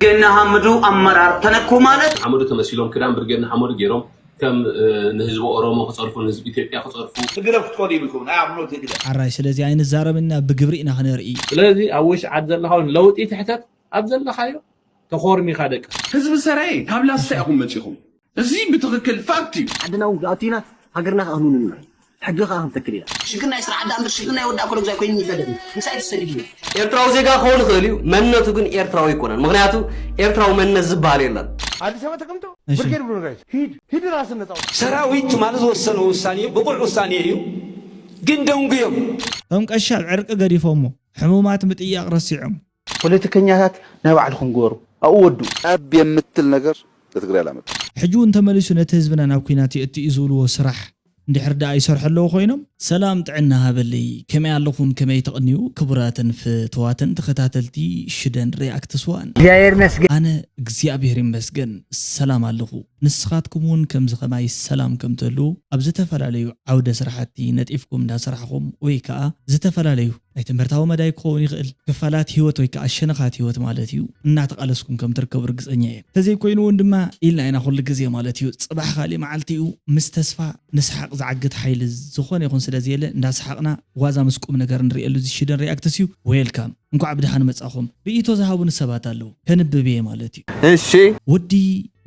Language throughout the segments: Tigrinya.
ብርጌድ ንሓመዱ ኣመራር ተነኩ ማለት። ንሓመዱ ተመሲሎም ክዳን ብርጌድ ንሓመዱ ገይሮም ከም ንህዝቢ ኦሮሞ ክፀርፉ ንህዝቢ ኢትዮጵያ ክፀርፉ። ህግደፍ ክትኮኑ ይብልኩም ናይ ኣምኖት ህግደፍ። ሓራይ ስለዚ ኣይንዛረብና ብግብሪ ኢና ክነርኢ። ስለዚ ኣብ ውሽዓት ዘለኻ እውን ለውጢ ትሕተት ኣብ ዘለኻዮ ተኾርሚኻ ደቂ። ህዝቢ ሰራየ ካብ ላስታ ኢኹም መፂኹም። እዚ ብትኽክል ፋክት እዩ። ዓድና እውን ክኣቱ ኢና፣ ሃገርና ከዓ ክንውንን ኢና። ሕጊ ከዓ ክንተክል ኢና። ሽግር ናይ ስራሕ ኣዳ እምበር ሽግር ናይ ወዳ ኮለጉዛይ ኮይኑ ይፈለጥ ምሳይ ትሰዲድ እዩ። ኤርትራዊ ዜጋ ክኸውን ይኽእል እዩ፣ መንነቱ ግን ኤርትራዊ ኣይኮነን። ምኽንያቱ ኤርትራዊ መንነት ዝበሃል የለን። አዲስ አበባ ተቀምጦ እሺ። ብርጌድ ብርጌድ ሂድ ሂድ ራስን ነጻ አውጣ። ሰራዊት ትማሊ ዝወሰነው ውሳኔ ብቑዕ ውሳኔ እዩ፣ ግን ደንጉዮም እቶም ቀሺ ኣብ ዕርቂ ገዲፎሞ ሕሙማት ምጥያቕ ረሲዖም። ፖለቲከኛታት ናይ ባዕልኹም ግበሩ ኣብኡ ወድኡ። ጠብ የምትል ነገር ለትግራይ አላመጣም። ሕጂ እውን ተመሊሱ ነቲ ህዝብና ናብ ኲናት የእትዩ ዝብልዎ ስራሕ እንድሕር ደኣ ይሰርሑ ኣለዉ ኮይኖም። ሰላም ጥዕና ሃበለይ፣ ከመይ ኣለኹም? ከመይ ተቐንዩ? ክቡራትን ፍትዋትን ተኸታተልቲ ሽደን ሪኣክትስ ዋን። እግዚኣብሔር ይመስገን። ኣነ እግዚኣብሔር ይመስገን ሰላም ኣለኹ። ንስኻትኩም እውን ከምዚ ከማይ ሰላም ከም ትህልዉ ኣብ ዝተፈላለዩ ዓውደ ስራሕቲ ነጢፍኩም እንዳሰራሕኹም ወይ ከኣ ዝተፈላለዩ ናይ ትምህርታዊ መዳይ ክኸውን ይኽእል ክፋላት ህይወት ወይ ከኣ ሸነኻት ህይወት ማለት እዩ እናተቓለስኩም ከም ትርከቡ ርግጸኛ እየ። እንተዘይኮይኑ እውን ድማ ኢልና ኢና ኩሉ ግዜ ማለት እዩ። ጽባሕ ካሊእ መዓልቲ እዩ ምስ ተስፋ ንስሓቕ ዝዓግት ሓይሊ ዝኾነ ይኹን ስለ ዘየለ እንዳሰሓቕና ዋዛ ምስ ቁም ነገር ንርእየሉ እዚ ሽደን ሪኣክትስ እዩ። ዌልካም እንኳዕ ብድሓን መጻኹም። ርእይቶ ዝሃቡኒ ሰባት ኣለዉ ከንብብ እየ ማለት እዩ። እሺ ወዲ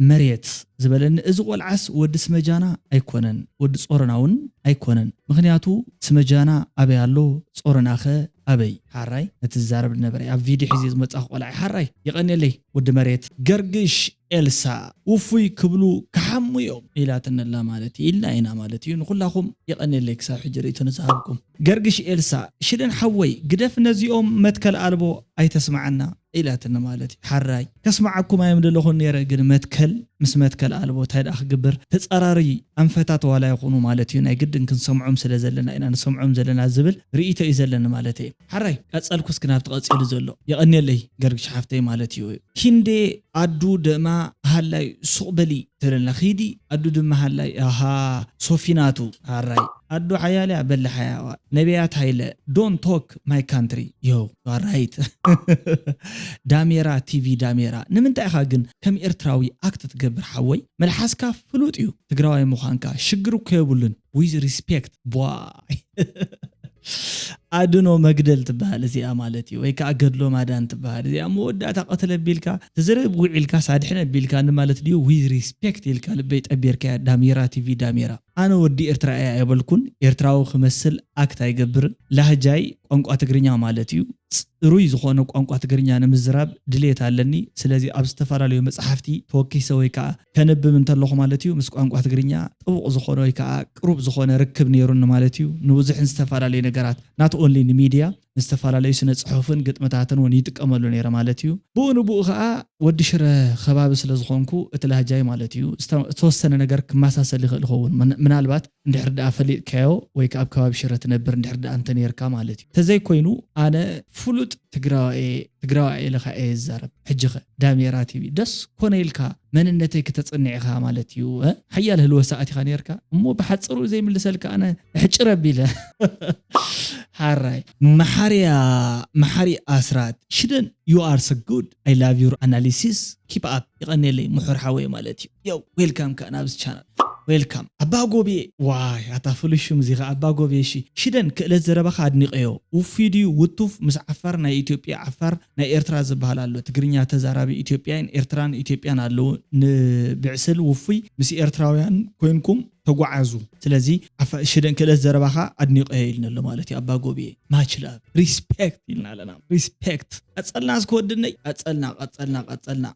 መሬት ዝበለኒ እዚ ቆልዓስ ወዲ ስመጃና ኣይኮነን ወዲ ጾሮና እውን ኣይኮነን። ምኽንያቱ ስመጃና ኣበይ ኣሎ ጾሮናኸ ኣበይ? ሓራይ ነቲ ዝዛረብ ነበረ ኣብ ቪድዮ ሒዜ ዝመጻኹ ቆልዓ ሓራይ የቐንየለይ ወዲ መሬት። ገርግሽ ኤልሳ ውፉይ ክብሉ ክሓሙ እዮም ኢላትነላ ማለት እዩ ኢልና ኢና ማለት እዩ። ንኹላኹም የቐንየለይ ክሳብ ሕጂ ርእይቶ ንዝሃብኩም። ገርግሽ ኤልሳ ሽደን ሓወይ ግደፍ ነዚኦም መትከል ኣልቦ ኣይተስማዓና ኢላትኒ ማለት እዩ። ሓራይ ከስማዓኩም ኣየምደለኹን ነይረ ግን መትከል ምስ መትከል ኣልቦ እንታይ ደኣ ክግብር ተጻራሪ ኣንፈታት ዋላ ይኹኑ ማለት እዩ ናይ ግድን ክንሰምዖም ስለ ዘለና ኢና ንሰምዖም ዘለና ዝብል ርእይቶ እዩ ዘለኒ ማለት እየ። ሓራይ ቀጸልኩስ ግን ኣብቲ ቀጺሉ ዘሎ የቐንየለይ ገርግሽ ሓፍተይ ማለት እዩ። ኪንዴ ኣዱ ደማ ሃላይ ሱቕ በሊ ትብለና ኺዲ ኣዱ ድማ ሃላይ ኣሃ ሶፊናቱ ሓራይ ኣዱ ሓያልያ በሊ ሓያዋ ነቢያት ሃይለ don't talk my country yo right ዳሜራ ቲቪ ዳሜራ ንምንታይ ኢኻ ግን ከም ኤርትራዊ ኣክት ትገብር ሓወይ መልሓስካ ፍሉጥ እዩ ትግራዋይ ምዃንካ ሽግር እኮ የብሉን with respect ቧይ ኣድኖ መግደል ትበሃል እዚኣ ማለት እዩ ወይ ከዓ ገድሎ ማዳን ትበሃል እዚኣ መወዳእታ ቀትለ ቢልካ ትዝርብ ውዒልካ ሳድሕነ ቢልካ ንማለት ድዩ with respect ኢልካ ልበይ ጠቢርካያ ዳሜራ ቲቪ ዳሜራ ኣነ ወዲ ኤርትራ እያ የበልኩን ኤርትራዊ ክመስል ኣክት ኣይገብርን ላህጃይ ቋንቋ ትግርኛ ማለት እዩ ጽሩይ ዝኾነ ቋንቋ ትግርኛ ንምዝራብ ድሌት ኣለኒ ስለዚ ኣብ ዝተፈላለዩ መፅሓፍቲ ተወኪሰ ወይ ከዓ ከንብብ እንተለኹ ማለት እዩ ምስ ቋንቋ ትግርኛ ጥቡቕ ዝኾነ ወይ ከዓ ቅሩብ ዝኾነ ርክብ ነይሩኒ ማለት እዩ ንብዙሕን ዝተፈላለዩ ነገራት not only ንሚድያ ንዝተፈላለዩ ስነ ፅሑፍን ግጥምታትን እውን ይጥቀመሉ ነይረ ማለት እዩ ብኡ ንብኡ ከዓ ወዲ ሽረ ከባቢ ስለ ዝኾንኩ እቲ ላህጃይ ማለት እዩ ዝተወሰነ ነገር ክመሳሰል ይኽእል ይኸውን ምናልባት እንድሕር ደኣ ፈሊጥካዮ ወይ ከዓ ኣብ ከባቢ ሽረ ትነብር እንድሕር ደኣ እንተነይርካ ማለት እዩ ተዘይኮይኑ ኣነ ፍሉጥ ትግራዋየ ትግራዋየ ኢለ ከዓ እየ ዝዛረብ ሕጂ ኸ ዳሜራ ቲቪ ደስ ኮነ ኢልካ መንነተይ ክተፅንዕ ኢኻ ማለት እዩ ሓያል ህልወ ሰዓት ኢኻ ነይርካ እሞ ብሓፅሩ ዘይምልሰልካ ኣነ ሕጭር ኣቢለ ሓራይ መሓርያ መሓሪ ኣስራት ሽደን you are so good I love your analysis keep up ይቐንየለይ ምሑር ሓወይ ማለት እዩ yo welcome ከዓ ናብዚ ቻናል welcome ኣባ ጎብየ ዋይ ኣታ ፍሉይ ሽም እዚ ከዓ ኣባ ጎብየ እሺ ሽደን ክእለት ዘረባኻ ኣድኒቐዮ ውፉይ ድዩ ውቱፍ ምስ ዓፋር ናይ ኢትዮጵያ ዓፋር ናይ ኤርትራ ዝበሃል ኣሎ ትግርኛ ተዛራቢ ኢትዮጵያን ኤርትራን ኢትዮጵያን ኣለዉ ንብዕስል ውፉይ ምስ ኤርትራውያን ኮይንኩም ተጓዓዙ ስለዚ ሽደን ክእለት ዘረባኻ ኣድኒቐዮ ኢልኒ ኣሎ ማለት እዩ ኣባ ጎብየ much love respect ኢልና ኣለና respect ቀጸልና እስኪ ወድነይ ቀጸልና ቀጸልና ቀጸልና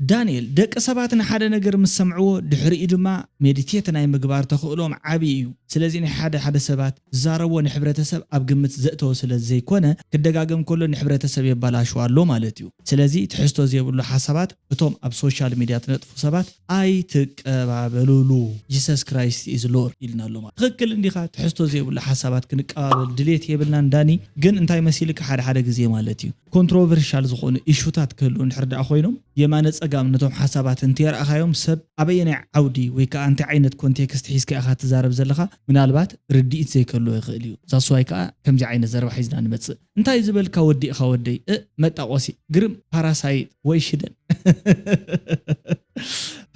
ዳንኤል ደቂ ሰባት ንሓደ ነገር ምስ ሰምዕዎ ድሕሪኡ ድማ ሜዲቴት ናይ ምግባር ተኽእሎም ዓብዪ እዩ ስለዚ ናይ ሓደ ሓደ ሰባት ዝዛረብዎ ንሕብረተሰብ ኣብ ግምት ዘእተወ ስለ ዘይኮነ ክደጋገም ከሎ ንሕብረተሰብ የባላሽዎ ኣሎ ማለት እዩ ስለዚ ትሕዝቶ ዘይብሉ ሓሳባት እቶም ኣብ ሶሻል ሚድያ ትነጥፉ ሰባት ኣይትቀባበሉሉ Jesus Christ is Lord ኢልና ኣሎ ማለት ትኽክል እንዲኻ ትሕዝቶ ዘይብሉ ሓሳባት ክንቀባበል ድሌት የብልናን ዳኒ ግን እንታይ መሲልካ ሓደ ሓደ ግዜ ማለት እዩ ኮንትሮቨርሻል ዝኾኑ ኢሹታት ክህልው እንድሕር ደኣ ኮይኖም የማነ ጸጋም ነቶም ሓሳባት እንተየረኣኻዮም ሰብ ኣበየናይ ዓውዲ ወይ ከዓ እንታይ ዓይነት ኮንቴክስት ሒዝካ ኢኻ ትዛረብ ዘለኻ ምናልባት ርድኢት ዘይከልዎ ይኽእል እዩ። ዛስዋይ ከዓ ከምዚ ዓይነት ዘረባ ሒዝና ንመፅእ። እንታይ ዝበልካ ወዲእኻ ወደይ? እ መጣቆሲ ግርም ፓራሳይት ወይ ሽደን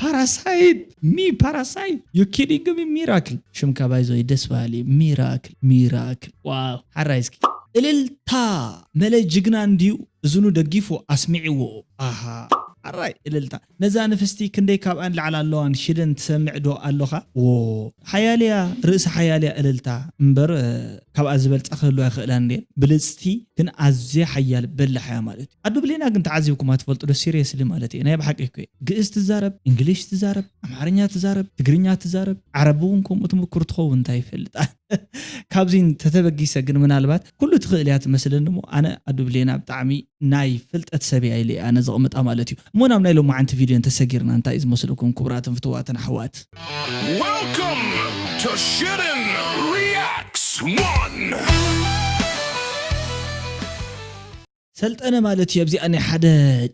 ፓራሳይት ሚ ፓራሳይት you kidding me? ሚራክል ሽምካ ባይዞ ደስ በሃሊ ሚራክል ሚራክል ዋው ሓራይ እስኪ እልልታ መለ ጅግና እንድዩ እዝኑ ደጊፉ ኣስሚዕዎ ኣሃ ሓራይ እልልታ ነዛ ንፍስቲ ክንደይ ካብኣን ላዕላ ኣለዋን ሽደን ትሰምዕ ዶ ኣለኻ ዎ ሓያልያ ርእሲ ሓያልያ እልልታ እምበር ካብኣ ዝበልፃ ክህልዋ ይኽእላ እንድየን ብልፅቲ ግን ኣዝያ ሓያል በላሕ እያ ማለት እዩ ኣዱ ብሌና ግን ተዓዚብኩማ ትፈልጡ ዶ ሲሪየስሊ ማለት እየ ናይ ብሓቂ እኮ ግእዝ ትዛረብ እንግሊሽ ትዛረብ ኣምሓርኛ ትዛረብ ትግርኛ ትዛረብ ዓረቢ እውን ከምኡ ትምክር ትኸውን እንታይ ይፈልጥ ካብዚ ተተበጊሰ ግን ምናልባት ኩሉ ትኽእል እያ ትመስለኒ እሞ ኣነ ኣዱ ብሌና ብጣዕሚ ናይ ፍልጠት ሰብ እያ ኢለ ኣነ ዘቕምጣ ማለት እዩ እሞ ናብ ናይ ሎማዓንቲ ቪድዮ እንተሰጊርና እንታይ እዩ ዝመስለኩም ክቡራትን ፍትዋትን ኣሕዋት Welcome to Shitten Reacts one. ሰልጠነ ማለት እዩ ኣብዚኣ ናይ ሓደ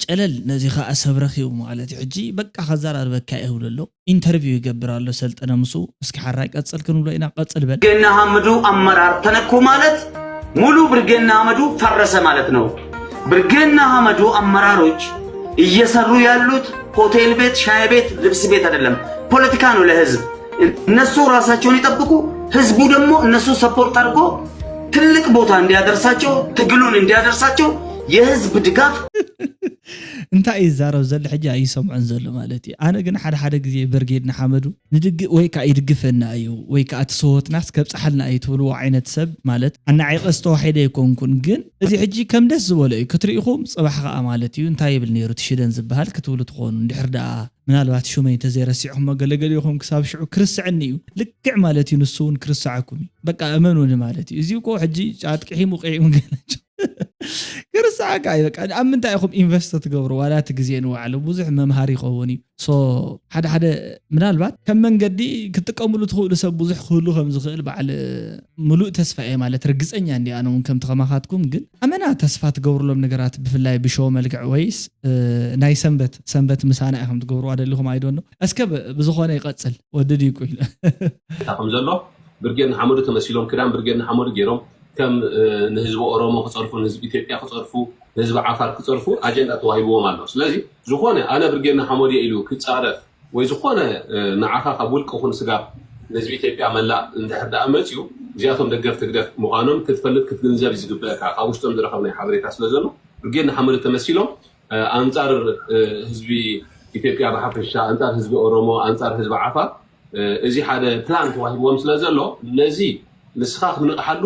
ጨለል ነዚ ከዓ ሰብ ረኪቡ ማለት እዩ ሕጂ በቃ ከዘራርበካ ይህብሉ ኣሎ ኢንተርቪው ይገብር ኣሎ ሰልጠነ ምስ እስኪ ሓራይ ቀፅል ክንብሎ ኢና ቀፅል በል ብርጌድ ንሓመዱ ኣመራር ተነኩ ማለት ሙሉ ብርጌድ ንሓመዱ ፈረሰ ማለት ነው። ብርጌድ ንሓመዱ አመራሮች እየሰሩ ያሉት ሆቴል ቤት፣ ሻይ ቤት፣ ልብስ ቤት አይደለም፣ ፖለቲካ ነው ለህዝብ። እነሱ ራሳቸውን ይጠብቁ፣ ህዝቡ ደግሞ እነሱ ሰፖርት አድርጎ ትልቅ ቦታ እንዲያደርሳቸው ትግሉን እንዲያደርሳቸው የህዝብ ድጋፍ እንታይ ይዛረብ ዘሎ ሕጂ ኣይሰምዖን ዘሎ ማለት እዩ ኣነ ግን ሓደ ሓደ ግዜ በርጌድ ንሓመዱ ንድግእ ወይ ከዓ ይድግፈና እዩ ወይ ከዓ እቲ ሰሆትናስ ከብፅሓልና እዩ ትብልዎ ዓይነት ሰብ ማለት ኣናዒቐ ዝተዋሒደ ኣይኮንኩን ግን እዚ ሕጂ ከም ደስ ዝበሎ እዩ ክትርኢኹም ፅባሕ ከዓ ማለት እዩ እንታይ ይብል ነይሩ ትሽደን ዝበሃል ክትብሉ ትኾኑ እንድሕር ደኣ ምናልባት ሹመይ እንተዘይረሲዕኹሞ ገለገሊኹም ክሳብ ሽዑ ክርስዐኒ እዩ ልክዕ ማለት እዩ ንሱ እውን ክርስዓኩም እዩ በቃ እመኑኒ ማለት እዩ እዚ እኮ ሕጂ ጫጥቅሒሙ ቅዒሙ ገለጭ ክርስዓካ እዩ በቃ ኣብ ምንታይ ኢኹም ኢንቨስት ትገብሩ ዋላ እቲ ግዜ ንባዕሉ ብዙሕ መምሃሪ ይኸውን እዩ ሶ ሓደ ሓደ ምናልባት ከም መንገዲ ክትጥቀምሉ ትኽእሉ ሰብ ብዙሕ ክህሉ ከም ዝኽእል በዓል ምሉእ ተስፋ እየ ማለት ርግፀኛ እንዲ ኣነ እውን ከም ተኸማኻትኩም ግን ኣመና ተስፋ ትገብሩሎም ነገራት ብፍላይ ብሾ መልክዕ ወይስ ናይ ሰንበት ሰንበት ምሳና ኢኹም ትገብርዋ ደሊኹም ኣይዶኖ እስከ ብዝኾነ ይቐፅል ወዲ ድዩ ኢሉ ከም ዘሎ ብርጌድ ንሓመዱ ተመሲሎም ክዳን ብርጌድ ንሓመዱ ገይሮም ከም ንህዝቢ ኦሮሞ ክፀርፉ ንህዝቢ ኢትዮጵያ ክፀርፉ ንህዝቢ ዓፋር ክፀርፉ ኣጀንዳ ተዋሂብዎም ኣሎ ስለዚ ዝኾነ ኣነ ብርጌድ ንሓመዱ ኢሉ ክፃረፍ ወይ ዝኾነ ንዓኻ ካብ ውልቂ ኹን ስጋብ ንህዝቢ ኢትዮጵያ መላእ እንድሕር ደኣ መፅዩ እዚኣቶም ደገፍቲ ህግደፍ ምዃኖም ክትፈልጥ ክትግንዘብ እዩ ዝግበአካ ካብ ውሽጦም ዝረኸብናዮ ሓበሬታ ስለ ዘሎ ብርጌድ ንሓመዱ ተመሲሎም ኣንፃር ህዝቢ ኢትዮጵያ ብሓፈሻ ኣንፃር ህዝቢ ኦሮሞ ኣንፃር ህዝቢ ዓፋር እዚ ሓደ ፕላን ተዋሂብዎም ስለ ዘሎ ነዚ ንስኻ ክትንቕሓሉ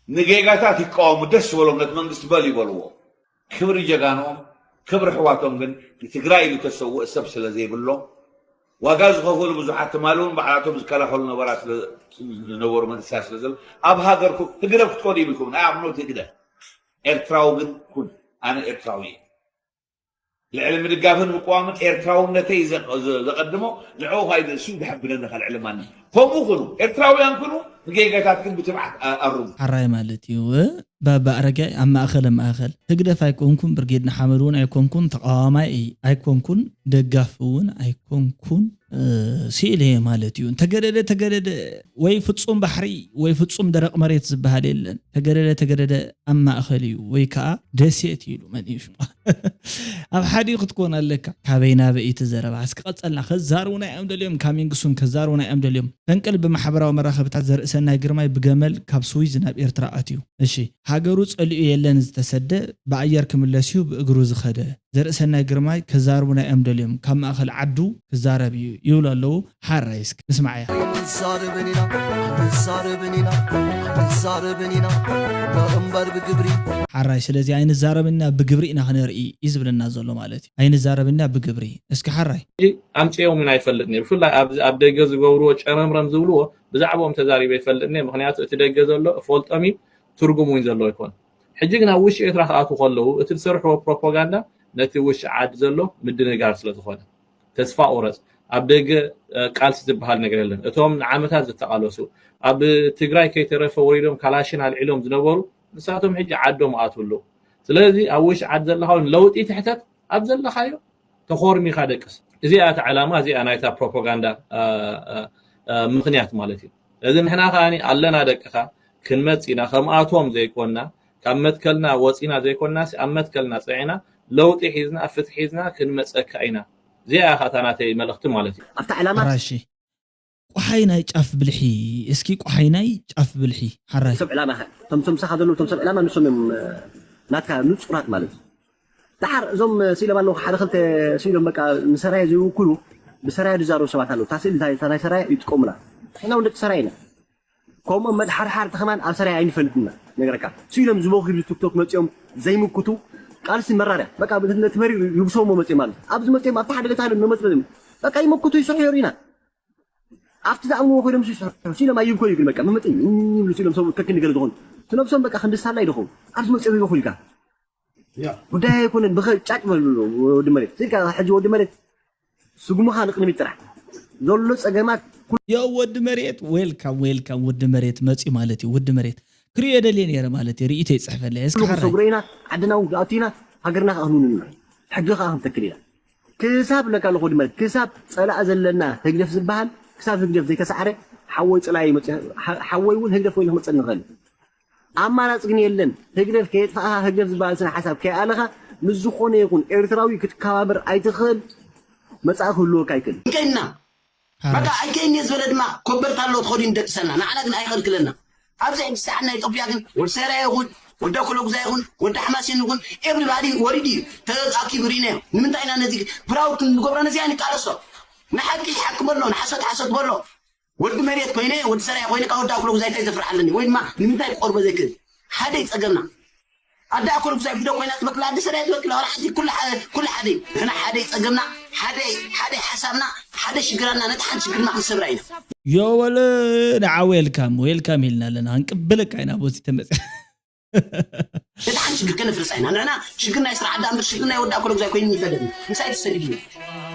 ንጌጋታት ይቃወሙ ደስ ዝበሎም ነቲ መንግስቲ በል ይበልዎ ክብሪ ጀጋኖም ክብሪ ኣሕዋቶም ግን ንትግራይ ኢሉ ተሰውእ ሰብ ስለ ዘይብሎም ዋጋ ዝኸፈሉ ብዙሓት ትማሊ እውን ባዕላቶም ዝከላኸሉ ነበራት ዝነበሩ መንእሰያት ስለ ዘሎ ኣብ ሃገርኩም ህግደፍ ክትኮኑ ይብልኩም ናይ ኣምኖት ህግደፍ ኤርትራዊ ግን ኩን ኣነ ኤርትራዊ እየ ልዕሊ ምድጋፍን ምቅዋምን ኤርትራውነተይ ዘቀድሞ ንዕኡ ካይደ እሱ ይድሕብለኒ ከልዕሊ ማንም ከምኡ ኩኑ ኤርትራውያን ኩኑ ንጌጋታት ግን ብትብዓት ኣርሙ ሓራይ ማለት እዩ ባባ ኣረጋይ ኣብ ማእኸለ ማእኸል ህግደፍ ኣይኮንኩን ብርጌድ ንሓመድ እውን ኣይኮንኩን ተቃዋማይ ኣይኮንኩን ደጋፊ እውን ኣይኮንኩን ስኢለ ማለት እዩ ተገደደ ተገደደ ወይ ፍፁም ባሕሪ ወይ ፍፁም ደረቅ መሬት ዝበሃል የለን ተገደደ ተገደደ ኣብ ማእኸል እዩ ወይ ከዓ ደሴት ኢሉ መን እዩ ሽሙ ኣብ ሓዲኡ ክትኮን ኣለካ ካበይ ናበይ እቲ ዘረባ እስኪ ቀፀልና ከዛርቡና እዮም ደልዮም ካሚንግሱን ከዛርቡና እዮም ደልዮም ፈንቅል ብማሕበራዊ መራኸብታት ዘርእሰናይ ግርማይ ብገመል ካብ ስዊዝ ናብ ኤርትራ ኣትዩ እሺ ሃገሩ ፀሊኡ የለን ዝተሰደ ብኣየር ክምለስ እዩ ብእግሩ ዝኸደ ዘርእሰናይ ግርማይ ከዛርቡና እዮም ደልዮም ካብ ማእኸል ዓዱ ክዛረብ እዩ ይብሉ ኣለዉ ሓራይ እስኪ ንስማዓያ ንዛረብን ኢና ንዛረብን ኢና ንዛረብን ኢና እምበር ብግብሪ ሓራይ ስለዚ ኣይንዛረብን ኢና ብግብሪ ኢና ክነርኢ እዩ ዝብለና ዘሎ ማለት እዩ ኣይንዛረብን ኢና ብግብሪ እስኪ ሓራይ ኣምፅኦም ኢና ይፈልጥ ነይሩ ብፍላይ ኣብ ደገ ዝገብርዎ ጨረምረም ዝብልዎ ብዛዕባኦም ተዛሪበ ይፈልጥ ነይሩ ምክንያቱ እቲ ደገ ዘሎ እፈልጦም እዩ ትርጉም እውን ዘለዎ ኣይኮነ ሕጂ ግን ኣብ ውሽጢ ኤርትራ ክኣትዉ ከለዉ እቲ ዝሰርሕዎ ፕሮፓጋንዳ ነቲ ውሽጢ ዓዲ ዘሎ ምድንጋር ስለ ዝኾነ ተስፋ ቁረፅ ኣብ ደገ ቃልሲ ዝበሃል ነገር የለን እቶም ንዓመታት ዝተቃለሱ ኣብ ትግራይ ከይተረፈ ወሪዶም ካላሽን ኣልዒሎም ዝነበሩ ንሳቶም ሕጂ ዓዶም ኣትዉ ኣለዉ ስለዚ ኣብ ውሽጢ ዓዲ ዘለካ እውን ለውጢ ትሕተት ኣብ ዘለካዮ ተኾርሚኻ ደቅስ እዚኣ እታ ዕላማ እዚኣ ናይታ ፕሮፓጋንዳ ምኽንያት ማለት እዩ ስለዚ ንሕና ከኣ ኣለና ደቅኻ፣ ክንመጽእ ኢና። ከምኣቶም ዘይኮንና፣ ካብ መትከልና ወጺና ዘይኮንናሲ፣ ኣብ መትከልና ጸኒዕና ለውጢ ሒዝና፣ ፍትሒ ሒዝና ክንመጸካ ኢና። እዚኣ እያ ከኣ እታ ናተይ መልእኽቲ ማለት እዩ። ኣብታ ዕላማ ራሺ ቋሓይ ናይ ጫፍ ብልሒ። እስኪ ቋሓይ ናይ ጫፍ ብልሒ ሓራይ ሰብ ዕላማ ኸ እቶም ምሳኻ ዘለዉ እቶም ሰብ ዕላማ ንሶም እዮም ናትካ ንፁራት ማለት እዩ። ደሓር እዞም ስኢሎም ኣለዉ ሓደ ክልተ ስኢሎም በቃ ንሰራየ ዘይውክሉ ብሰራየ ዝዛረቡ ሰባት ኣለዉ። እታ ስእሊ እንታይ እታ ናይ ሰራየ ይጥቀሙላ። ንሕና እውን ደቂ ሰራየ ኢና። ከምኦም መድሓርሓርቲ ከማን ኣብ ሰራየ ኣይንፈልጥና ነገረካ። ስኢሎም ዝበኹ ቲክቶክ መፂኦም ዘይምክቱ ቃልሲ መራርያ በቃ ነቲ መሪር ይብሰሞ መፂኦም ኣሉ ኣብዚ መፂኦም ኣብቲ ሓደ ገታ ኢሎም መመፅኦም በቃ ይመክቱ ይስርሑ የርእዩና። ኣብቲ ዝኣምንዎ ኮይኖም ይስርሑ ስኢሎም ኣይብኮ እዩ ግን በቃ መመፅእ ይብሉ ስኢሎም ሰብ ከክንዲ ገለ ዝኾኑ እቲ ነብሶም በቃ ክንዲ ሳላ ይደኸው ኣብዚ መፅኦም ይበኹ ኢልካ ጉዳይ ኣይኮነን ብኸ ጫጭ በሉ ወዲ መሬት ስኢልካ ሕጂ ወዲ መሬት ስጉምኻ ንቅድሚት ጥራሕ ዘሎ ፀገማት ዮ ወዲ መሬት ዌልካም ዌልካም ወዲ መሬት መፅዩ ማለት እዩ ወዲ መሬት ክሪኦ የደልየ ነይረ ማለት እዩ ርእይቶ ይፅሕፈለይ እስኪ ኩሉ ሓራይ ክሰጉረ ኢና ዓድና እውን ክኣቱ ኢና ሃገርና ከዓ ክንውንን ኢና ሕጊ ከዓ ክንተክል ኢና ክሳብ ለካ ኣለኹ ወዲ መሬት ክሳብ ፀላእ ዘለና ህግደፍ ዝበሃል ክሳብ ህግደፍ ዘይተሳዕረ ሓወይ ፀላኢ መፅእ ሓወይ እውን ህግደፍ ኮይኑ ክመፀኒ ይኽእል ኣማራፂ ግን የለን ህግደፍ ከየጥፋእኻ ህግደፍ ዝበሃል ስነ ሓሳብ ከይኣለኻ ምስ ዝኾነ ይኹን ኤርትራዊ ክትከባበር ኣይትኽእል መፃኢ ክህልወካ ኣይክእል ከይና በቃ ኣይከይን እየ ዝበለ ድማ ኮበርታ ኣለዎ ተኸዲኑ ደቅሰና ንዓና ግን ኣይኸልክለና ኣብዚ ሕጂ ሰዓት ናይ ኢትዮጵያ ግን ወዲ ሰራ ይኹን ወዲ ኣኮለጉዛ ይኹን ወዲ ሓማሴን ይኹን ኤቭሪባዲ ወሪድ እዩ ተኣኪቡ ርኢናዮ ንምንታይ ኢና ነዚ ፕራውድ ክንገብሮ ነዚኣ ንቃለሶ ንሓቂ ሓቂ በሎ ንሓሶት ሓሶት በሎ ወዲ መሬት ኮይነ ወዲ ሰራየ ኮይነ ካብ ወዲ ኣኩሎ ጉዛይ እንታይ ዘፍርሓለኒ ወይ ድማ ንምንታይ ክቆርቦ ዘይክእል ሓደ ይፀገምና ኣደ ኣኩሎ ጉዛይ ብዶ ኮይና ትበክል ኣደ ሰራየ ትበክል ኣወላ ሓንቲ ኩሉ ሓደ ኩሉ ሓደ እዩ ንሕና ሓደ ይፀገምና ሓደ ሓደ ሓሳብና ሓደ ሽግራና ነቲ ሓንቲ ሽግርና ክንሰብራ ኢና ዮወል ንዓ ዌልካም ዌልካም ኢልና ኣለና ክንቅበለካ ኢና ቦዚ ተመፅ ነቲ ሓንቲ ሽግር ከነፍርሳ ኢና ንሕና ሽግር ናይ ስራሕ ኣዳ እምበር ሽግር ናይ ወዲ ኣኮሎ ጉዛይ ኮይኑ ይፈለጥ ምሳይ ትሰዲድ እዩ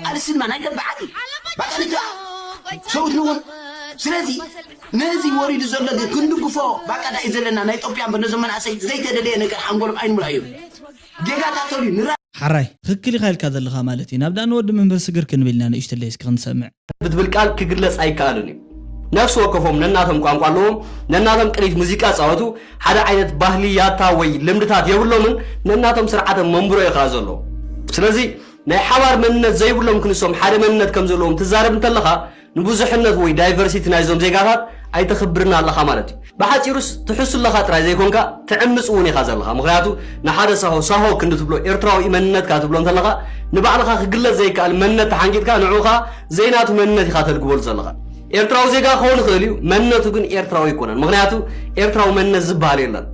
ኣልሲ ድማ ናይ ገባዓት እዩ ባቃ ንትባ ሰብኡት ንውን ስለዚ ነዚ ወሪዱ ዘሎ ግን ክንድግፎ ባቃ ዳ እዩ ዘለና ናይ ኢትዮጵያ እምበር ነዞም መናእሰይ ዘይተደለየ ነገር ሓንጎሎም ኣይንምልኣዮም ጌጋታት ተልዩ ንራ ሓራይ ትኽክል ኢኻ ኢልካ ዘለኻ ማለት እዩ ናብ ዳን ወዲ መምህር ስግር ክንብል ኢና ንእሽትለይ እስኪ ክንሰምዕ ብትብል ቃል ክግለጽ ኣይከኣልን እዩ። ነፍሲ ወከፎም ነናቶም ቋንቋ ኣለዎም፣ ነናቶም ቅኒት ሙዚቃ ጻወቱ፣ ሓደ ዓይነት ባህሊ ያታ ወይ ልምድታት የብሎምን፣ ነናቶም ስርዓተ መንብሮ እዩ ከኣ ዘለዎም። ስለዚ ናይ ሓባር መንነት ዘይብሎም ክንሶም ሓደ መንነት ከም ዘለዎም ትዛረብ እንተለኻ ንብዙሕነት ወይ ዳይቨርሲቲ ናይዞም ዜጋታት ኣይተኽብርን ኣለኻ ማለት እዩ። ብሓጺሩስ ትሕሱ ኣለኻ ጥራይ ዘይኮንካ ትዕምጽ እውን ኢኻ ዘለኻ። ምኽንያቱ ንሓደ ሳሆ ሳሆ ክንዲ ትብሎ ኤርትራዊ እዩ መንነትካ ትብሎ እንተለኻ ንባዕልኻ ክግለጽ ዘይከኣል መንነት ተሓንጊጥካ ንዕኡ ኸኣ ዘይናቱ መንነት ኢኻ ተልግበሉ ዘለኻ። ኤርትራዊ ዜጋ ክኸውን ይኽእል እዩ፣ መንነቱ ግን ኤርትራዊ ኣይኮነን። ምኽንያቱ ኤርትራዊ መንነት ዝበሃል የለን።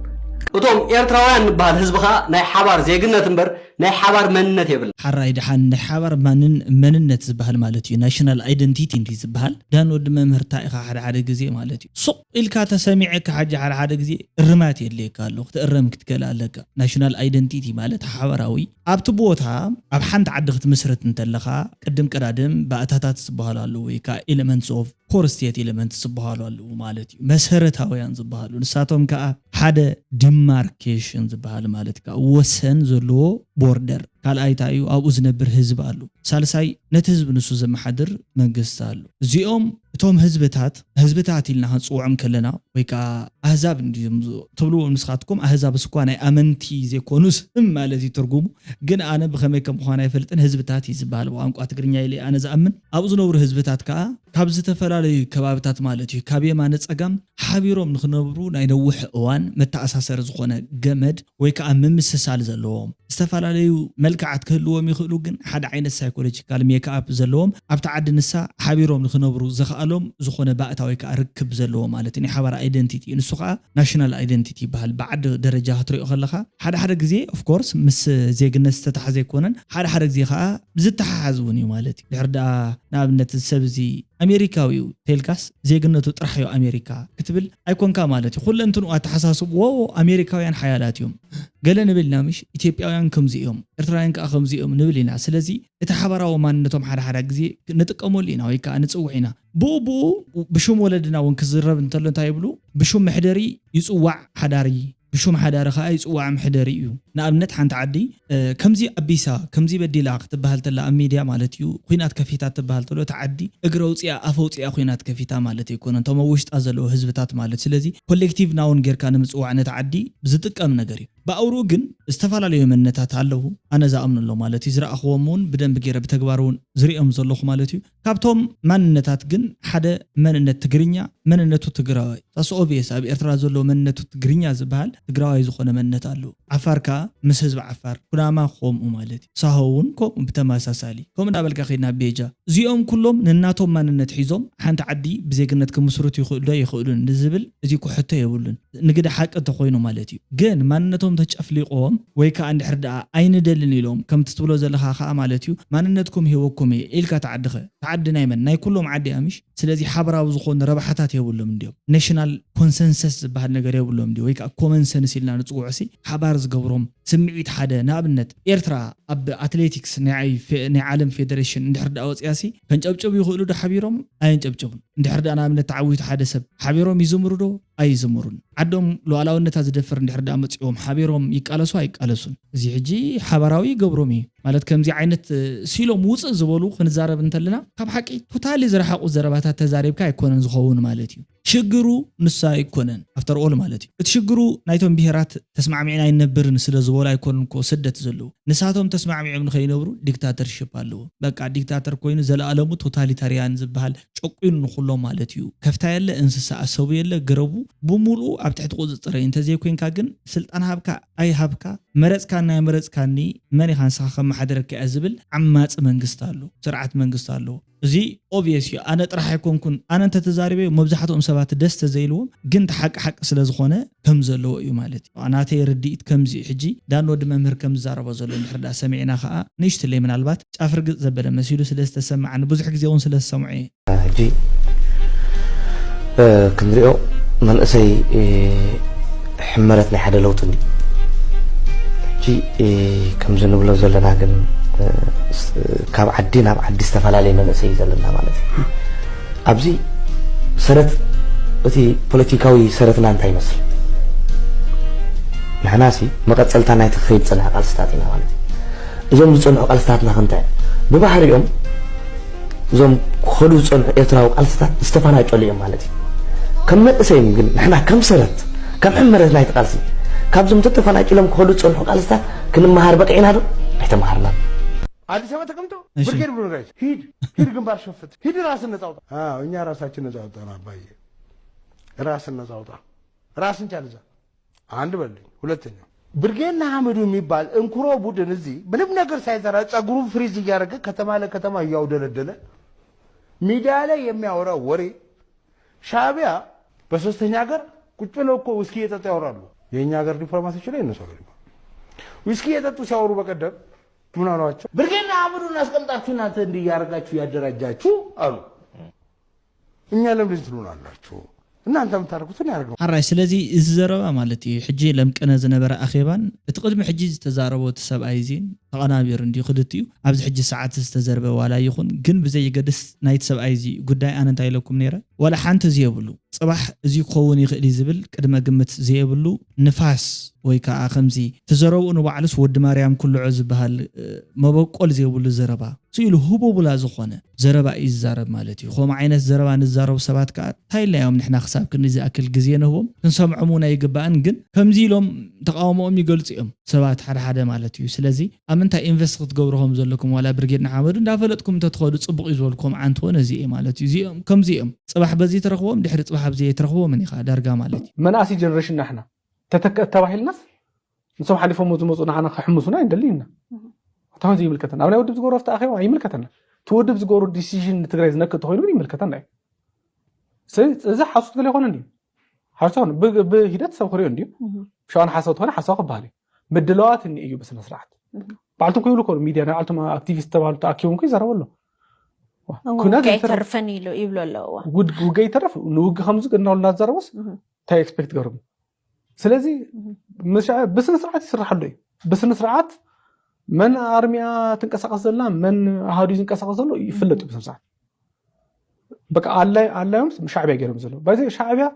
እቶም ኤርትራውያን ንበሃል ህዝቢ ኸኣ ናይ ሓባር ዜግነት እምበር ናይ ሓባር መንነት የብልና። ሓራይ ደሓን ናይ ሓባር ማንን መንነት ዝበሃል ማለት እዩ ናሽናል ኣይደንቲቲ እንዲ ዝበሃል ዳን ወዲ መምህር እንታይ ኢኻ ሓደ ሓደ ግዜ ማለት እዩ ሱቕ ኢልካ ተሰሚዐካ ሓጂ ሓደ ሓደ ግዜ እርማት የድልየካ ኣሎ ክትእረም ክትክእል ኣለካ ናሽናል ኣይደንቲቲ ማለት ሓበራዊ ኣብቲ ቦታ ኣብ ሓንቲ ዓዲ ክትምስርት እንተለኻ ቅድም ቀዳድም ባእታታት ዝበሃሉ ኣለዉ ወይ ከዓ ኤለመንትስ ኦፍ ኮር ስቴት ኤለመንትስ ዝበሃሉ ኣለዉ ማለት እዩ መሰረታውያን ዝበሃሉ ንሳቶም ከዓ ሓደ ዲማርኬሽን ዝበሃል ማለት ከዓ ወሰን ዘለዎ ቦርደር ካልኣይ እንታይ እዩ ኣብኡ ዝነብር ህዝቢ ኣሎ ሳልሳይ ነቲ ህዝቢ ንሱ ዘመሓድር መንግስቲ ኣሎ እዚኦም እቶም ህዝብታት ህዝብታት ኢልና ክንፅውዖም ከለና ወይ ከዓ ኣህዛብ እንዲዮም ትብልዎም ንስኻትኩም ኣህዛብ እስኳ ናይ ኣመንቲ ዘይኮኑ ስም ማለት እዩ ትርጉሙ ግን ኣነ ብኸመይ ከም ምዃን ኣይፈልጥን ህዝብታት እዩ ዝበሃል ብቋንቋ ትግርኛ ኢለ ኣነ ዝኣምን ኣብኡ ዝነብሩ ህዝብታት ከዓ ካብ ዝተፈላለዩ ከባብታት ማለት እዩ ካብ የማነ ፀጋም ሓቢሮም ንክነብሩ ናይ ነውሕ እዋን መተኣሳሰሪ ዝኾነ ገመድ ወይ ከዓ ምምስሳል ዘለዎም ዝተፈላለዩ መልክዓት ክህልዎም ይኽእሉ ግን ሓደ ዓይነት ሳይኮሎጂካል ሜክኣፕ ዘለዎም ኣብቲ ዓዲ ንሳ ሓቢሮም ንክነብሩ ዘኽኣሎም ዝኾነ ባእታ ወይ ከዓ ርክብ ዘለዎ ማለት ናይ ሓባር ኣይደንቲቲ እዩ ንሱ ከዓ ናሽናል ኣይደንቲቲ ይበሃል ብዓዲ ደረጃ ክትሪኦ ከለካ ሓደ ሓደ ግዜ ኦፍኮርስ ምስ ዜግነት ዝተተሓዘ ኣይኮነን ሓደ ሓደ ግዜ ከዓ ዝተሓሓዝ እውን እዩ ማለት እዩ ድሕር ደኣ ንኣብነት ሰብ እዚ ኣሜሪካዊ እዩ ቴልካስ ዜግነቱ ጥራሕ እዩ ኣሜሪካ ክትብል ኣይኮንካ ማለት እዩ ኩለንትንኡ ኣተሓሳስብዎ ኣሜሪካውያን ሓያላት እዮም ገለ ንብል ኢና ምሽ ኢትዮጵያውያን ከምዚ እዮም ኤርትራውያን ከዓ ከምዚ እዮም ንብል ኢና ስለዚ እቲ ሓባራዊ ማንነቶም ሓደ ሓደ ግዜ ንጥቀመሉ ኢና ወይ ከዓ ንፅውዕ ኢና ብኡ ብኡ ብሽም ወለድና እውን ክዝረብ እንተሎ እንታይ ይብሉ ብሽም መሕደሪ ይፅዋዕ ሓዳሪ ብሹም ሓዳሪ ከዓ ይፅዋዕ ምሕደሪ እዩ። ንኣብነት ሓንቲ ዓዲ ከምዚ ኣቢሳ ከምዚ በዲላ ክትበሃል ተላ ኣብ ሚድያ ማለት እዩ፣ ኩናት ከፊታ ትበሃል ተሎ እቲ ዓዲ እግረ ውፅያ ኣፈ ውፅያ ኩናት ከፊታ ማለት ኣይኮነን፣ እቶም ኣብ ውሽጣ ዘለዉ ህዝብታት ማለት። ስለዚ ኮሌክቲቭ ናውን ጌርካ ንምፅዋዕ ነቲ ዓዲ ዝጥቀም ነገር እዩ። ብኣውርኡ ግን ዝተፈላለዩ መንነታት ኣለዉ። ኣነ ዝኣምነሎ ማለት እዩ፣ ዝረኣኽዎም እውን ብደንብ ገይረ ብተግባር እውን ዝሪኦም ዘለኹ ማለት እዩ። ካብቶም ማንነታት ግን ሓደ መንነት ትግርኛ፣ መንነቱ ትግራዋይ። ሳስ ኦቪየስ ኣብ ኤርትራ ዘሎ መንነቱ ትግርኛ ዝበሃል ትግራዋይ ዝኾነ መንነት ኣለዎ። ዓፋር ከዓ ምስ ህዝቢ ዓፋር፣ ኩናማ ከምኡ ማለት እዩ። ሳሆ እውን ከምኡ ብተመሳሳሊ። ከምኡ እናበልካ ከይድና ቤጃ። እዚኦም ኩሎም ንናቶም ማንነት ሒዞም ሓንቲ ዓዲ ብዜግነት ክምስርቱ ይኽእሉ ዶ ይኽእሉን ንዝብል እዚ ኩሕቶ የብሉን። ንግደ ሓቂ እንተኾይኑ ማለት እዩ። ግን ማንነቶም ተጨፍሊቆም ወይ ከዓ እንድሕር ደኣ ኣይንደልን ኢሎም ከምቲ ትብሎ ዘለኻ ከዓ ማለት እዩ፣ ማንነትኩም ሂወኩም እየ ኢልካ ተዓድኸ ተዓዲ ናይ መን ናይ ኩሎም ዓዲ ኣምሽ። ስለዚ ሓበራዊ ዝኾኑ ረብሓታት የብሎም እንዲዮም። ናሽናል ኮንሰንሰስ ዝበሃል ነገር የብሎም እንዲ ወይ ከዓ ኮመን ሰንስ ኢልና ንፅውዖ ሲ ሓባር ዝገብሮም ስምዒት ሓደ። ንኣብነት ኤርትራ ኣብ ኣትሌቲክስ ናይ ዓለም ፌደሬሽን እንድሕር ደኣ ወፅያ ሲ ከንጨብጭቡ ይኽእሉ ዶ ሓቢሮም? ኣየንጨብጭቡን። እንድሕር ደኣ ንኣብነት ተዓዊቱ ሓደ ሰብ ሓቢሮም ይዝምሩ ዶ? ኣይዝምሩን። ዓዶም ሉዓላውነታ ዝደፍር እንድሕር ደኣ መፂኦም ሓቢሮም ይቃለሱ ኣይቃለሱን? እዚ ሕጂ ሓባራዊ ይገብሮም እዩ ማለት ከምዚ ዓይነት ሲሎም ውፅእ ዝበሉ ክንዛረብ እንተለና ካብ ሓቂ ቶታሊ ዝረሓቁ ዘረባታት ተዛሪብካ ኣይኮነን ዝኸውን ማለት እዩ። ሽግሩ ንሳ ኣይኮነን ኣፍተር ኦል ማለት እዩ። እቲ ሽግሩ ናይቶም ብሄራት ተስማዕሚዕና ኣይንነብርን ስለ ዝበሉ ኣይኮነን እኮ ስደት ዘለዉ። ንሳቶም ተስማዕሚዖም ንኸይነብሩ ዲክታተርሽፕ ኣለዎ። በቃ ዲክታተር ኮይኑ ዘለኣለሙ ቶታሊታርያን ዝበሃል ጨቁኑ ንኹሎም ማለት እዩ። ከፍታ የለ እንስሳ ኣሰቡ የለ ገረቡ ብምሉኡ ኣብ ትሕቲ ቁፅፅረይ እንተዘይኮይንካ ግን ስልጣን ሃብካ ኣይሃብካ መረፅካኒ ኣይመረፅካኒ መን ኢኻ ንስኻ ከመሓድረካ እያ ዝብል ዓማፂ መንግስቲ ኣሎ፣ ስርዓት መንግስቲ ኣሎ። እዚ ኦብቪየስ እዩ። ኣነ ጥራሕ ኣይኮንኩን፣ ኣነ እንተተዛሪበ መብዛሕትኦም ሰባት ደስ ተዘይልዎም ግን ተሓቂ ሓቂ ስለ ዝኾነ ከም ዘለዎ እዩ ማለት እዩ። ናተይ ርድኢት ከምዚ እዩ። ሕጂ ዳን ወዲ መምህር ከም ዝዛረቦ ዘሎ እንድሕር ዳ ሰሚዕና ከዓ ንእሽትለይ ምናልባት ጫፍ ርግፅ ዘበለ መሲሉ ስለ ዝተሰማዓኒ ብዙሕ ግዜ እውን ስለ ዝሰምዖ እየ። ሕጂ ክንሪኦ መንእሰይ ሕመረት ናይ ሓደ ለውጢ እንዲ ሕጂ ከምዚ ንብሎ ዘለና ግን ካብ ዓዲ ናብ ዓዲ ዝተፈላለየ መንእሰይ እዩ ዘለና ማለት እዩ። ኣብዚ ሰረት እቲ ፖለቲካዊ ሰረትና እንታይ ይመስል? ንሕና ሲ መቐፀልታ ናይቲ ክኸይድ ዝፀንሐ ቃልስታት ኢና ማለት እዩ። እዞም ዝፀንሑ ቃልስታትና ክንታይ ብባህሪኦም እዞም ክኸዱ ዝፀንሑ ኤርትራዊ ቃልስታት ዝተፈናጨሉ እዮም ማለት እዩ። ከም መንእሰይም ግን ንሕና ከም ሰረት ከም ሕመረት ናይቲ ቃልሲ ካብዞም ተተፈናጭሎም ክኸዱ ዝፀንሑ ቃልስታት ክንመሃር በቂዕና ዶ? ኣይተመሃርናን። አዲስ አበባ ተቀምጦ ብርጌድ ብሎ ጋይስ ሂድ ሂድ ግንባር ሸፍት ሂድ ራስን ነጻ አውጣ። አዎ እኛ ራሳችን ነጻ አውጣ ነው አባዬ። ራስን ነጻ አውጣ። ራስን ቻል እዛ አንድ በልልኝ። ሁለተኛው ብርጌድ ንሓመዱ የሚባል እንኩሮ ቡድን እዚህ ምንም ነገር ሳይሰራ ጸጉሩን ፍሪዝ እያደረገ ከተማ ለከተማ እያውደለደለ ሚዲያ ላይ የሚያወራው ወሬ ሻዕቢያ በሶስተኛ ሀገር ቁጭ ብለው እኮ ዊስኪ እየጠጡ ያወራሉ። የእኛ ሀገር ዲፕሎማቶች ላይ እነሱ ሀገር ዊስኪ እየጠጡ ሲያወሩ በቀደም ምን አሏቸው? ብርጌድ ንሓመዱ እናስቀምጣችሁ እናንተ እንዲህ እያደረጋችሁ ያደራጃችሁ አሉ። እኛ ለምን ትሉናላችሁ? እናንተ የምታደርጉትን ያደርገው። ሓራይ ስለዚ እዚ ዘረባ ማለት እዩ ሕጂ ለምቅነ ዝነበረ ኣኼባን እቲ ቅድሚ ሕጂ ዝተዛረቦ እቲ ሰብኣይ እዚን ተቐናቢሩ እንዲዩ ክልቲኡ ኣብዚ ሕጂ ሰዓት ዝተዘርበ ዋላ ይኹን ግን ብዘይገድስ ናይቲ ሰብኣይ እዚ ጉዳይ ኣነ እንታይ ኢለኩም ነይረ ዋላ ሓንቲ ዝየብሉ ጽባሕ እዚ ክኸውን ይኽእል እዩ ዝብል ቅድመ ግምት ዘየብሉ ንፋስ ወይ ከዓ ከምዚ እቲ ዘረብኡ ንባዕሉስ ወዲ ማርያም ኩልዖ ዝበሃል መበቆል ዘየብሉ ዘረባ ስኢሉ ህቦብላ ዝኾነ ዘረባ እዩ ዝዛረብ ማለት እዩ። ከምኡ ዓይነት ዘረባ ንዛረቡ ሰባት ከዓ እንታይ ኢልና እዮም ንሕና ክሳብ ክንዲ ዝኣክል ግዜ ንህቦም ክንሰምዖም እውን ኣይግባእን። ግን ከምዚ ኢሎም ተቃውሞኦም ይገልፁ እዮም ሰባት ሓደ ሓደ ማለት እዩ። ስለዚ ኣብ ምንታይ ኢንቨስት ክትገብሩ ከም ዘለኩም ዋላ ብርጌድ ንሓመዱ እንዳፈለጥኩም እንተትኸዱ ፅቡቅ እዩ ዝበልኩም ዓንትዎ ነዚ እየ ማለት እዩ። እዚኦም ከምዚ እዮም ፅባሕ በዚ ትረኽቦም ድሕሪ ፅባሕ ኣብዚ ትረኽቦምን ኢኻ ዳርጋ ማለት እዩ። መናእሲ ጀነሬሽን ናሕና ተተክአት ተባሂልናስ ንሶም ሓሊፎም ዝመፁ ንዓና ክሕምሱና ኣይንደሊ ኢና። እታ ከምዚ ይምልከተና ኣብ ናይ ውድብ ዝገብሮ ኣብቲ ኣኼባ ይምልከተና። እቲ ውድብ ዝገብሮ ዲሲዥን ንትግራይ ዝነክእ ተኮይኑ ግን ይምልከተና እዩ። ስለዚ እዚ ሓሶት ገለ ይኮነ እንድዩ ሓሶት ይኮነ ብሂደት ሰብ ክሪኦ እንድዩ። ሸዋን ሓሳብ ተኮነ ሓሳብ ክበሃል እዩ። ምድለዋት እኒ እዩ ብስነ ስርዓት ባዕልቶም ክይብሉ ኮኑ ሚድያ ናይ ባዕልቶም ኣክቲቪስት ተባህሉ ተኣኪቦም ኮ ይዛረቡ ኣሎ። ኩነት ከይተርፈን ኢሉ ይብሉ ኣለዎ። ውግ- ውገ ይተረፍ ንውግ ከምዚ ቅድናሉ እናተዛረቡስ እንታይ ኤክስፔክት ገርም ስለዚ ብስነ ስርዓት ይስራሓሉ እዩ። ብስነ ስርዓት መን ኣርሚያ ትንቀሳቀስ ዘላ መን ኣሃዱ ዝንቀሳቀስ ዘሎ ይፍለጥ እዩ። ብስነ ስርዓት በቃ ኣላይ ኣላዮም ሻዕቢያ ገይሮም ዘሎ ባይዘ ሻዕቢያ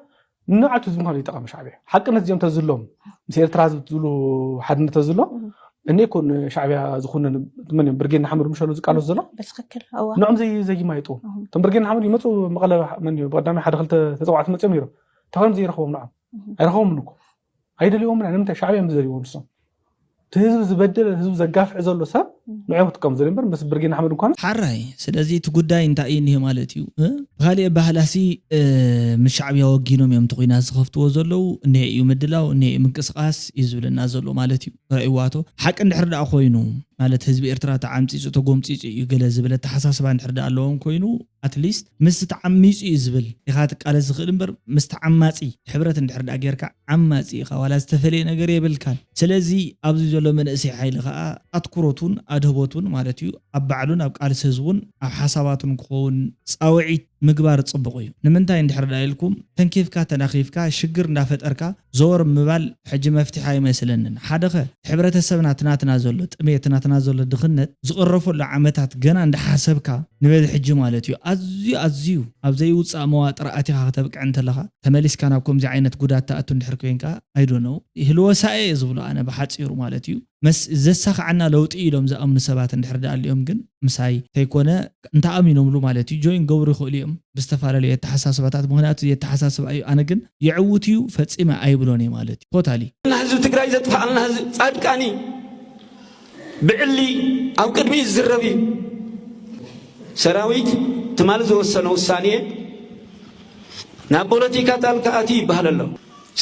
ንዓቱ ዝምዃኑ ይጠቐም ሻዕብያ። ሓቅነት እዚኦም ተዝሎም ምስ ኤርትራ ዝብሉ ሓድነት ተዝሎም እኔ እኮ ንሻዕብያ ዝኾነ መን እዮም ብርጌድ ንሓመዱ ምሸሉ ዝቃለሱ ዘሎ በትክክል እዋ ንዕም ዘይ ዘይማይጡ እቶም ብርጌድ ንሓመዱ ይመፁ መቐለ መን እዩ ብቀዳሚ ሓደ ክልተ ተፀዋዕቲ መፅኦም ነይሮም ተኸም ዘይረኽቦም ንዓም ኣይረኽቦምን እኮ ኣይደልዮምን ንምንታይ ሻዕብያ እዮም ዝደልይዎም ንሶም እቲ ህዝቢ ዝበደለ ህዝቢ ዘጋፍዕ ዘሎ ሰብ ንዕም ክጥቀሙ ዘለ እምበር ምስ ብርጌድ ንሓመዱ እንኳን ሓራይ ስለዚ እቲ ጉዳይ እንታይ እዩ እኒሄ ማለት እዩ እ? ብካሊእ ባህላሲ እ፣ ምስ ሻዕብያ ወጊኖም እዮም ተኩናት ዝኸፍትዎ ዘለዉ እኒሄ እዩ ምድላው እኒሄ እዩ ምንቅስቃስ እዩ ዝብለና ዘሎ ማለት እዩ ረእዋቶ ሓቂ እንድሕር ደኣ ኮይኑ ማለት ህዝቢ ኤርትራ ተዓምፂፁ ተጎምፂፁ እዩ ገለ ዝብል ኣተሓሳስባ እንድሕር ደኣ ኣለዎም ኮይኑ ኣትሊስት ምስ ተዓሚፁ እዩ ዝብል ኢኻ ትቃለስ ዝኽእል እምበር ምስ ተዓማፂ ሕብረት እንድሕር ደኣ ጌርካ ዓማፂ ኢኻ ዋላ ዝተፈለየ ነገር የብልካን ስለዚ ኣብዚ ዘሎ መንእሰይ ሓይሊ ከዓ ኣትኩሮቱን ኣድህቦቱን ማለት እዩ ኣብ ባዕሉን ኣብ ቃልሲ ህዝቡን ኣብ ሓሳባቱን ክኸውን ፃውዒት ምግባር ፅቡቕ እዩ ንምንታይ እንድሕር ደኣ ኢልኩም ተንኪፍካ ተናኺፍካ ሽግር እንዳፈጠርካ ዘወር ምባል ሕጂ መፍትሒ ኣይመስለንን ሓደኸ ሕብረተሰብና ትናትና ዘሎ ጥሜት ናትና ዘሎ ድኽነት ዝቕረፈሉ ዓመታት ገና እንዳሓሰብካ ንበዚ ሕጂ ማለት እዩ ኣዝዩ ኣዝዩ ኣብ ዘይውፃእ መዋጥር ኣቲኻ ከተብቅዕ እንተለኻ ተመሊስካ ናብ ከምዚ ዓይነት ጉዳት ተኣቱ እንድሕር ኮይንካ ኣይዶነው ህልወሳኤ እየ ዝብሎ ኣነ ብሓፂሩ ማለት እዩ መስ ዘሳኽዓና ለውጢ ኢሎም ዝኣምኑ ሰባት እንድሕር ደኣሊኦም ግን ምሳይ ተይኮነ እንተኣሚኖምሉ ማለት እዩ ጆይን ገብሩ ይኽእሉ እዮም ብዝተፈላለዩ የተሓሳስባታት ምክንያቱ የተሓሳስባ እዩ ኣነ ግን የዕውት እዩ ፈፂመ ኣይብሎን እየ ማለት እዩ ቶታሊ ህዝቢ ትግራይ ዘጥፋኣልና ህዝቢ ፃድቃኒ ብዕሊ ኣብ ቅድሚ ዝዝረብ እዩ ሰራዊት ትማሊ ዝወሰነ ውሳኔ ናብ ፖለቲካ ጣልካ ኣትዩ ይበሃል ኣሎ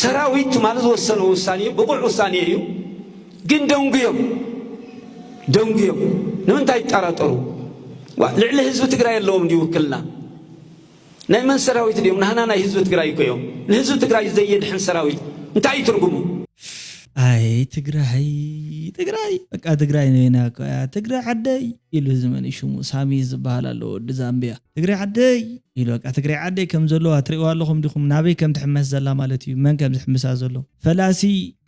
ሰራዊት ትማሊ ዝወሰነ ውሳኔ ብቑዕ ውሳኔ እዩ ግን ደንጉዮም ደንጉዮም ንምንታይ ይጠራጠሩ ልዕሊ ህዝቢ ትግራይ ኣለዎም እንዲ ውክልና ናይ መን ሰራዊት ድዮም ናህና ናይ ህዝቢ ትግራይ እኮ እዮም ንህዝቢ ትግራይ ዘየድሕን ሰራዊት እንታይ እዩ ትርጉሙ ኣይ ትግራይ ትግራይ በቃ ትግራይ ነና ትግራይ ዓደይ ኢሉ ዝመን ሽሙ ሳሚ ዝበሃል ኣሎ ወዲ ዛምብያ ትግራይ ዓደይ ኢሉ በቃ ትግራይ ዓደይ ከም ዘለዋ ትሪእዋ ኣለኹም ዲኹም ናበይ ከም ትሕመስ ዘላ ማለት እዩ መን ከም ዝሕምሳ ዘሎ ፈላሲ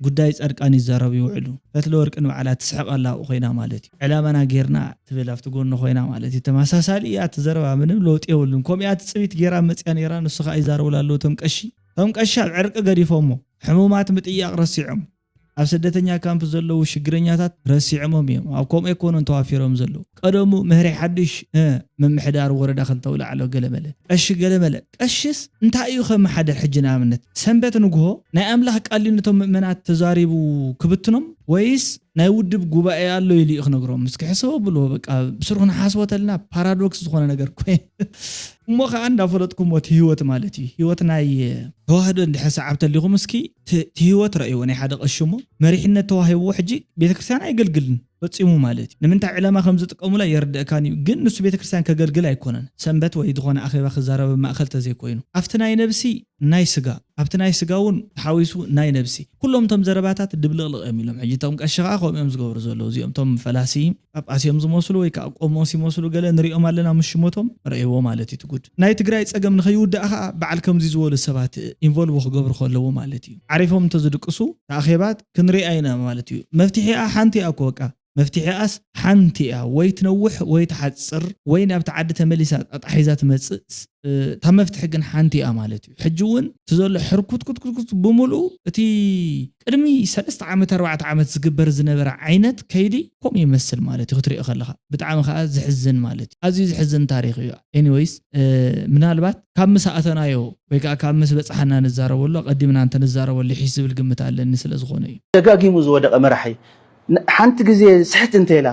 ጉዳይ ፃድቃን ይዛረቡ ይውዕሉ ፈትለ ወርቂ ንባዕላ ትስሕቐላ ኣብኡ ኮይና ማለት እዩ ዕላማና ጌርና ትብል ኣብቲ ጎኒ ኮይና ማለት እዩ ተመሳሳሊ እያ እቲ ዘረባ ምንም ለውጢ የብሉን ከምኡ እያ ትፅቢት ጌራ መፅያ ነይራ ንሱ ከዓ ይዛረቡላ ኣለዉ እቶም ቀሺ እቶም ቀሺ ኣብ ዕርቂ ገዲፎሞ ሕሙማት ምጥያቕ ረሲዖም ኣብ ስደተኛ ካምፕ ዘለዉ ሽግረኛታት ረሲዖሞም እዮም ኣብ ከምኡ ኣይኮኑን ተዋፊሮም ዘለዉ ቀደሙ ምህሪ ሓድሽ ምምሕዳር ወረዳ ክልተ ውላዕሎ ገለመለ ቀሺ ገለመለ ቀሽስ እንታይ እዩ ከመሓደር ሕጂ ንኣብነት ሰንበት ንግሆ ናይ ኣምላኽ ቃል ነቶም ምእመናት ተዛሪቡ ክብትኖም ወይስ ናይ ውድብ ጉባኤ ኣሎ ኢሉ እዩ ክነግሮም እስኪ ሕሰበ ብልዎ በቃ ብስሩ ክንሓስቦ ተልና ፓራዶክስ ዝኾነ ነገር ኮይ እሞ ከዓ እንዳፈለጥኩሞ እቲ ህይወት ማለት እዩ ህይወት ናይ ተዋህዶ እንድሕር ሰዓብ ተሊኹም እስኪ እቲ ህይወት ረእይዎ ናይ ሓደ ቀሽሞ መሪሕነት ተዋሂብዎ ሕጂ ቤተክርስትያን ኣይገልግልን ፈፂሙ ማለት እዩ ንምንታይ ዕላማ ከም ዝጥቀሙላ የርድእካን እዩ ግን ንሱ ቤተክርስትያን ከገልግል ኣይኮነን ሰንበት ወይ ዝኾነ ኣኼባ ክዛረበ ማእኸል ተዘይኮይኑ ኣብቲ ናይ ነብሲ ናይ ስጋ ኣብቲ ናይ ስጋ እውን ተሓዊሱ ናይ ነብሲ ኩሎም እቶም ዘረባታት ድብልቕልቕ እዮም ኢሎም ሕጂ እቶም ቀሺ ከዓ ከምኡ እዮም ዝገብሩ ዘለዉ እዚኦም እቶም ፈላሲ ጳጳስ እዮም ዝመስሉ ወይ ከዓ ቆሞስ ይመስሉ ገለ ንሪኦም ኣለና ምስ ሽሞቶም ረእይዎ ማለት እዩ ትጉድ ናይ ትግራይ ፀገም ንኸይውዳእ ከዓ በዓል ከምዚ ዝበሉ ሰባት ኢንቮልቭ ክገብሩ ከለዉ ማለት እዩ ዓሪፎም እንተዝድቅሱ ኣኼባት ክንሪኣ ኢና ማለት እዩ መፍትሒኣ ሓንቲ እያ እኮ በቃ መፍትሒኣስ ሓንቲ እያ ወይ ትነውሕ ወይ ትሓፅር ወይ ናብቲ ዓዲ ተመሊሳ ጣጣሒዛ ትመፅእ እታ መፍትሒ ግን ሓንቲ እያ ማለት እዩ ሕጂ እውን እቲ ዘሎ ሕርኩትኩትኩትኩት ብምልኡ እቲ ቅድሚ ሰለስተ ዓመት ኣርባዕተ ዓመት ዝግበር ዝነበረ ዓይነት ከይዲ ከምኡ ይመስል ማለት እዩ ክትሪኦ ከለካ ብጣዕሚ ከዓ ዝሕዝን ማለት እዩ ኣዝዩ ዝሕዝን ታሪክ እዩ anyways ምናልባት ካብ ምስ ኣተናዮ ወይ ከዓ ካብ ምስ በፃሓና ንዛረበሉ ኣቀዲምና እንተ ንዛረበሉ ይሒሽ ዝብል ግምት ኣለኒ ስለ ዝኾነ እዩ ደጋጊሙ ዝወደቐ መራሒ ሓንቲ ግዜ ስሕት እንተኢላ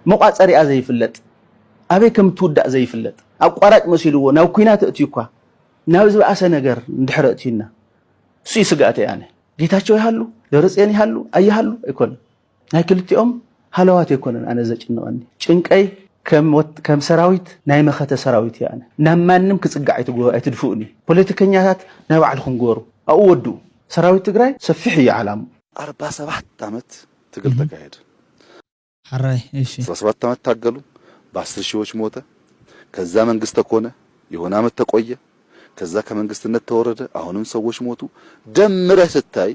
መቋፀሪኣ ዘይፍለጥ ኣበይ ከም ትውዳእ ዘይፍለጥ ኣቋራጭ መሲልዎ ናብ ኩናት እትዩ እኳ ናብ ዝበኣሰ ነገር እንድሕር እትዩና እሱ እዩ ስጋእተይ ኣነ ጌታቸው ይሃሉ ደብረፅዮን ይሃሉ ኣይሃሉ ኣይኮነ ናይ ክልቲኦም ሃለዋት ኣይኮነን ኣነ ዘጭንቐኒ ጭንቀይ ከም ሰራዊት ናይ መኸተ ሰራዊት እየ ኣነ ናብ ማንም ክፅጋዕ ኣይትድፍኡኒ ፖለቲከኛታት ናይ ባዕልኹም ግበሩ ኣብኡ ወድኡ ሰራዊት ትግራይ ሰፊሕ እዩ ዓላሙ ኣርባ ሰባት ዓመት ትግል ተካሄደ። ሓራይ እሺ አስራ ሰባት ዓመት ታገሉ፣ በአስር ሺዎች ሞተ። ከዛ መንግስት ተኮነ፣ የሆነ ዓመት ተቆየ። ከዛ ከመንግስትነት ተወረደ፣ አሁንም ሰዎች ሞቱ። ደምረህ ስታይ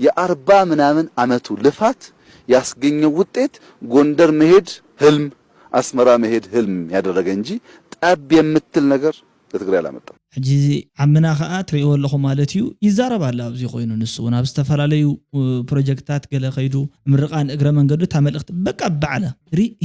የአርባ ምናምን ዓመቱ ልፋት ያስገኘው ውጤት ጎንደር መሄድ ህልም፣ አስመራ መሄድ ህልም ያደረገ እንጂ ጠብ የምትል ነገር ለትግራይ አላመጣም። ሕጂ እዚ ዓምና ከዓ ትሪእዎ ኣለኹ ማለት እዩ፣ ይዛረብ ኣሎ ኣብዚ ኮይኑ። ንሱ እውን ኣብ ዝተፈላለዩ ፕሮጀክትታት ገለ ከይዱ ምርቃን እግረ መንገዱ እታ መልእኽቲ በቃ ባዕላ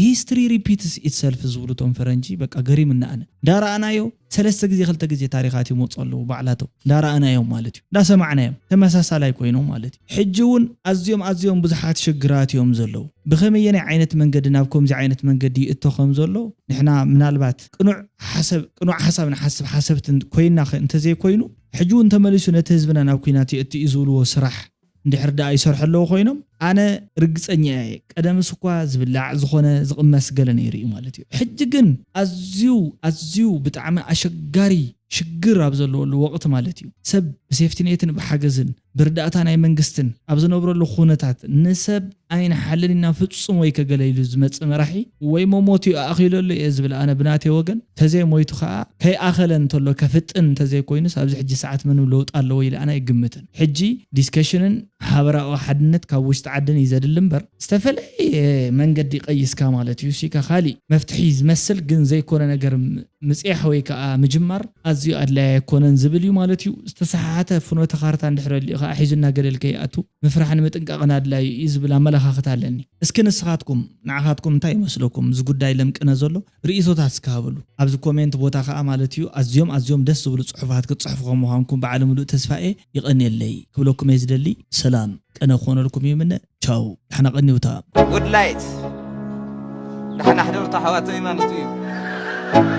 ሂስትሪ ሪፒትስ ኢትሰልፍ ዝብሉ እቶም ፈረንጂ። በቃ ገሪምና ኣነ። እንዳረኣናዮ ሰለስተ ግዜ ክልተ ግዜ ታሪኻት ይመፁ ኣለዉ ባዕላቶም እንዳረኣናዮም ማለት እዩ፣ እንዳሰማዕናዮም ተመሳሳላይ ኮይኖም ማለት እዩ። ሕጂ እውን ኣዝዮም ኣዝዮም ብዙሓት ሽግራት እዮም ዘለዉ። ብኸመየናይ ዓይነት መንገዲ ናብ ከምዚ ዓይነት መንገዲ ይእቶ ከም ዘሎ ንሕና ምናልባት ቅኑዕ ሓሰብ ቅኑዕ ሓሳብ ንሓስብ ሓሰብቲ ኮይና እንተዘይኮይኑ፣ ሕጂ እውን ተመሊሱ ነቲ ህዝብና ናብ ኩናት የእቲ እዩ ዝብልዎ ስራሕ እንድሕር ደኣ ይሰርሑ ኣለዉ ኮይኖም፣ ኣነ ርግፀኛ እየ ቀደምስ እኳ ዝብላዕ ዝኾነ ዝቕመስ ገለ ነይሩ እዩ ማለት እዩ። ሕጂ ግን ኣዝዩ ኣዝዩ ብጣዕሚ ኣሸጋሪ ሽግር ኣብ ዘለወሉ ወቕቲ ማለት እዩ፣ ሰብ ብሴፍቲኔትን ብሓገዝን ብርዳእታ ናይ መንግስትን ኣብ ዝነብረሉ ኩነታት ንሰብ ኣይንሓልን ኢና ፍጹም ወይ ከገለ ኢሉ ዝመጽእ መራሒ ወይ መሞት እዩ ኣኺለሉ እየ ዝብል ኣነ ብናተይ ወገን። ተዘይሞይቱ ከኣ ከይኣኸለ እንተሎ ከፍጥን እንተዘይኮይኑስ ኣብዚ ሕጂ ሰዓት ምንም ለውጢ ኣለዎ ኢለ ኣነ ኣይግምትን። ሕጂ ዲስከሽንን ሓበራዊ ሓድነት ካብ ውሽጢ ዓድን እዩ ዘድሊ እምበር ዝተፈለየ መንገዲ ቀይስካ ማለት እዩ ሲካ ካሊእ መፍትሒ ዝመስል ግን ዘይኮነ ነገር ምጽያሕ ወይ ከኣ ምጅማር ኣዝዩ ኣድላይ ኣይኮነን ዝብል እዩ ማለት እዩ። ዝተሰሓሓተ ፍኖተ ካርታ እንድሕር ኣልዩ ከኣ ሒዙ እናገደል ከይኣቱ ምፍራሕን ምጥንቃቕን ኣድላይ እዩ ዝብል ኣመለኻኽታ ኣለኒ። እስኪ ንስኻትኩም ንዓኻትኩም እንታይ ይመስለኩም እዚ ጉዳይ ለምቅነ ዘሎ ርእይቶታት እስኪ ሃብሉ ኣብዚ ኮሜንት ቦታ ከኣ ማለት እዩ። ኣዝዮም ኣዝዮም ደስ ዝብሉ ጽሑፋት ክትጽሕፉ ከም ምዃንኩም በዓል ምሉእ ተስፋ እየ። ይቐንየለይ ክብለኩም እየ ዝደሊ። ሰላም ቀነ ክኾነልኩም ይምነ። ቻው ዳሕና ቀንዩታ። ጉድ ላይት ዳሕና ሕደሩ ኣሕዋተይ ማለት እዩ።